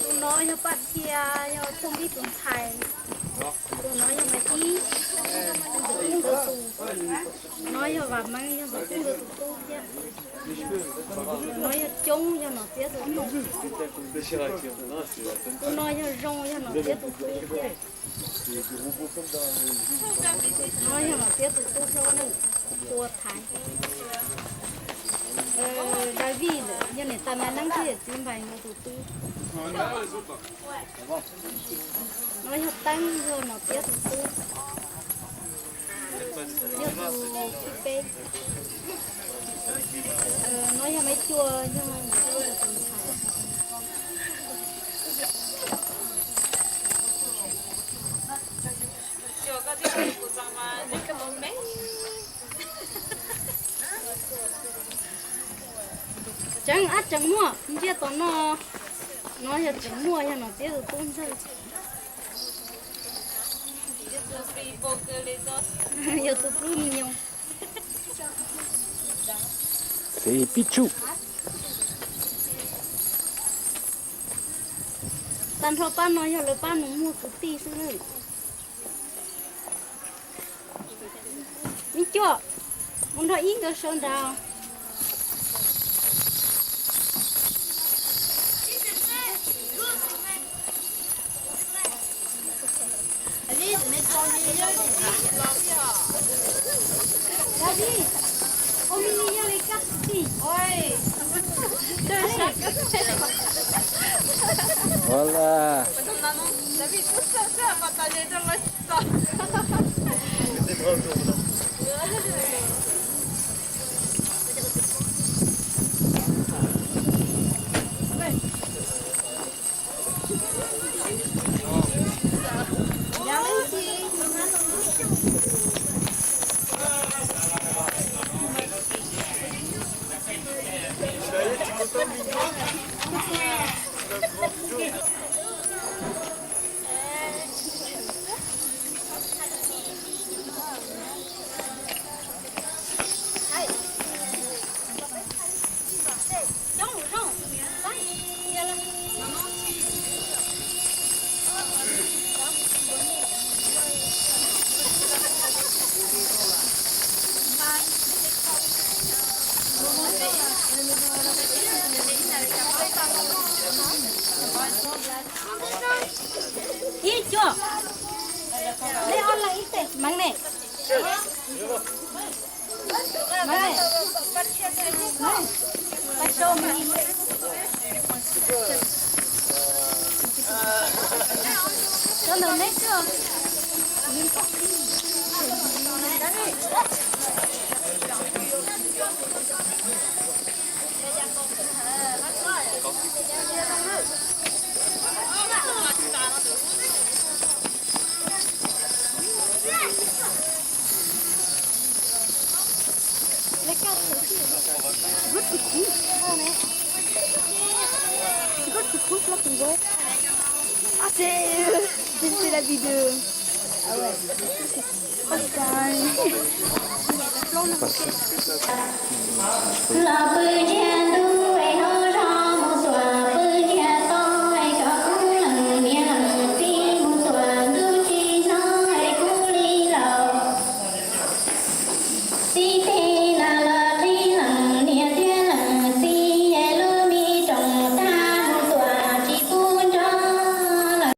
Tus no yog Paj Txhia, yog Txooj Vij tus ntxhais. Tus no yog Maiv Ib, Ntxawm Kuj ntawd tus. No yog Vam Meej, yog Ntxawm Kuj ntawd tus tub thiab. Tus no yog Coob, yog Nom Txiab tus tub. Tus no yog Zoo, yog Nom Txiab tus tub thiab. No yog Nom Txiab tus tub hlob na, tua thaiv. David ntawd yog niam tais Maiv Neeb thiab yawm txiv Npais Nus tus tub. No yog Teeb, yog Nom Txiab tus tub, yog tus thib peb. No yog Maiv Cua, yog Nom Txiab tus ntxhais. Tseev ab tseev muaj, ntsiab tom no. No yog tseev muaj, yog Nom Txiab tus tub ntxawg. Yog tus plub me nyuam. Txiv pib tsuj. Tag nrho pab no yog lawv pab nus muag kwv tij xwb na. Maiv Cua, mus nrog ib nkawd sawv nrad. Ua li. Ib cuag, nej ob leeg ib teg meej ne. Ui, plab tus nkaus. Ah, sí. Yo hice la video. Ah, ouais. Bye bye. Los pw ntsiag ntuj